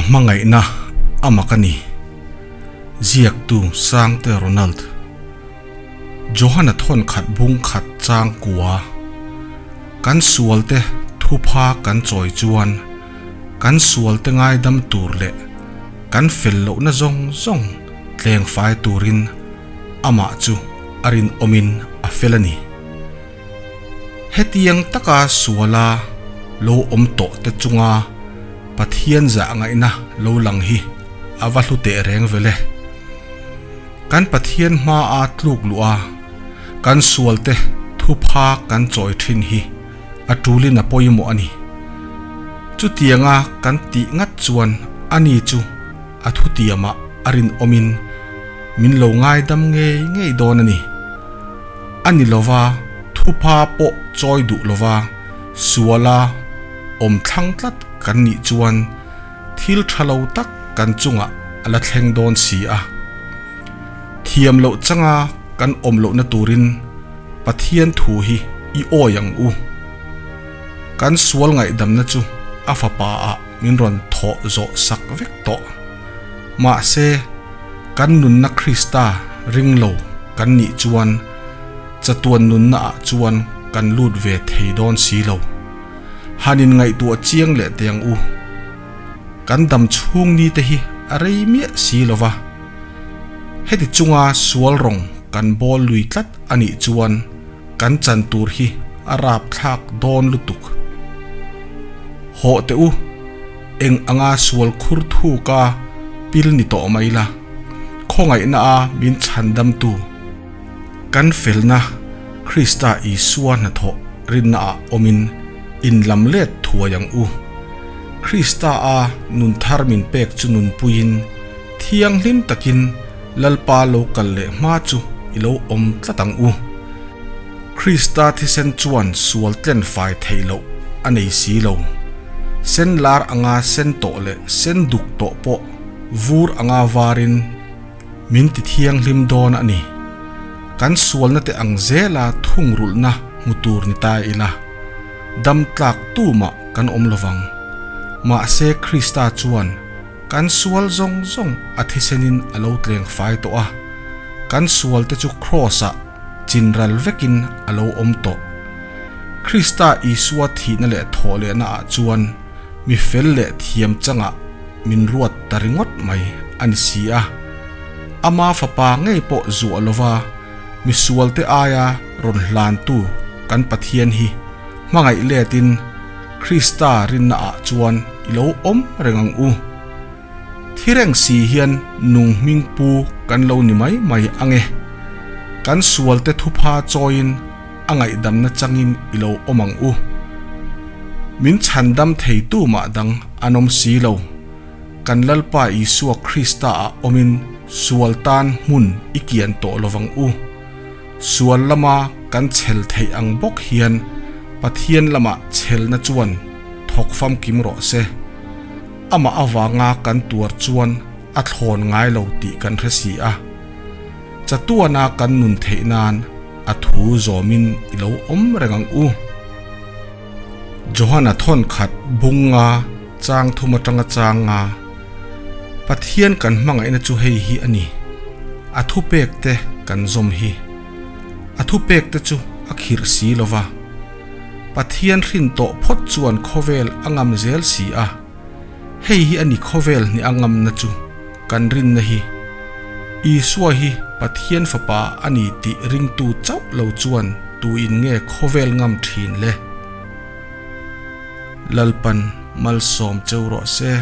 hmangaihna a mak a ni. Ziaktu Sangte Ronald. Johana thawn khat bung khat chang kua. Kan sualte thupha kan chawi chuan kan sualte ngaidam tur leh kan fel lohna zawng zawng tleng fai turin amah chu a rinawmin a fel a ni. Hetiang taka suala lo awm tawh te chunga Pathian zah ngaihna lo lang hi a va hlu teh reng vel e. Kan Pathian hmaa tluk luh a, kan sualte thupha kan chawi thin hi a tulin a pawimawh a ni. Chutianga kan tih ngat chuan ani chu a thutiamah a rinawmin min lo ngaidam ngei ngei dawn a ni. A ni lova, thupha pawh chawi duh lova suala awm thlang tlat kan nih chuan thil tha lo tak kan chungah a la thleng dawn si a. Thiam loh changa kan awm lohna turin Pathian thu hi i awi ang u. Kan sual ngaihdamna chu a fapa ah min rawn thawh zawh sak vek tawh. Mahse, kan nunna Krista ring lo kan nih chuan chatuan nunna ah chuan kan lut ve thei dawn si lo. Han in ngaihtuah chiang leh teh ang u. Kan dam chhung ni te hi a rei miah si lo va. Heti chunga sual rawng kan bawl lui tlat a nih chuan kan chan tur hi a rap thlak dawn lutuk. Hawh teh u, eng anga sual khur thuka pil ni tawh mai la, khawngaihna a min chhandamtu kan felna Krista Isua hnathawh rinna ah awmin in lam let thuai ang u. Krista a nun thar min pek chu nunpuiin thianghlim takin Lalpa lo kal leh hma chu i lo awm tlat ang u. Krista thisen chuan sual tlen fai theih loh a nei si lo. Sen lar anga sen tawh leh sen duk tawh pawh vur anga varin min ti thianghlim dawn a ni. Kan sualna te ang zela thungrulhna hmu tur ni ta ila, dam tlak tumah kan awm lovang. Mahse Krista chuan Kan sual zawng zawng a thisenin a lo tleng fai tawh a, kan sualte chu Kraws-ah chinral vekin a lo awm tawh. Krista Isua thihna leh thawhlehnaah chuan mi fel leh thiam changah min ruat ta ringawt mai a ni si a. Ama Fapa ngei pawh zuah lova mi sualte aia rawn hlantu kan Pathian hi hmangaih letin Krista rinnaah chuan i lo awm reng ang u. Thi reng si hian nung hming pu kan lo ni mai mai ang e. Kan sualte thupha chawiin a ngaihdamna changin i lo awm ang u. Min chhandam theitu mah dang an awm si lo. Kan Lalpa Isua Krista-ah awmin sual tan hmun i kian tawh lovang u. Sual lama kan chhel theih ang bawk hian Pathian lamah chhelna chuan thawk famkim rawh se. Amah avanga kan tuar chuan a thlawn ngai lo tih kan hre si a. Chatuana kan nun theih nan a thu zawmin i lo awm reng ang u. Johana thawn khat bung nga chang thum atanga chang nga Pathian kan hmangaihna chu hei hi a ni, a thupek te kan zawm hi. A thupek te chu a khirh si lo va. Pathian hrin tawh phawt chuan khawvel a ngam zel si a, hei hi a ni khawvel hnih a ngamna chu kan rinna hi. Isua hi Pathian Fapa a ni tih ringtu chauh lo chuan tuin nge khawvel ngam thin le? Lalpan malsawm cheu rawh se.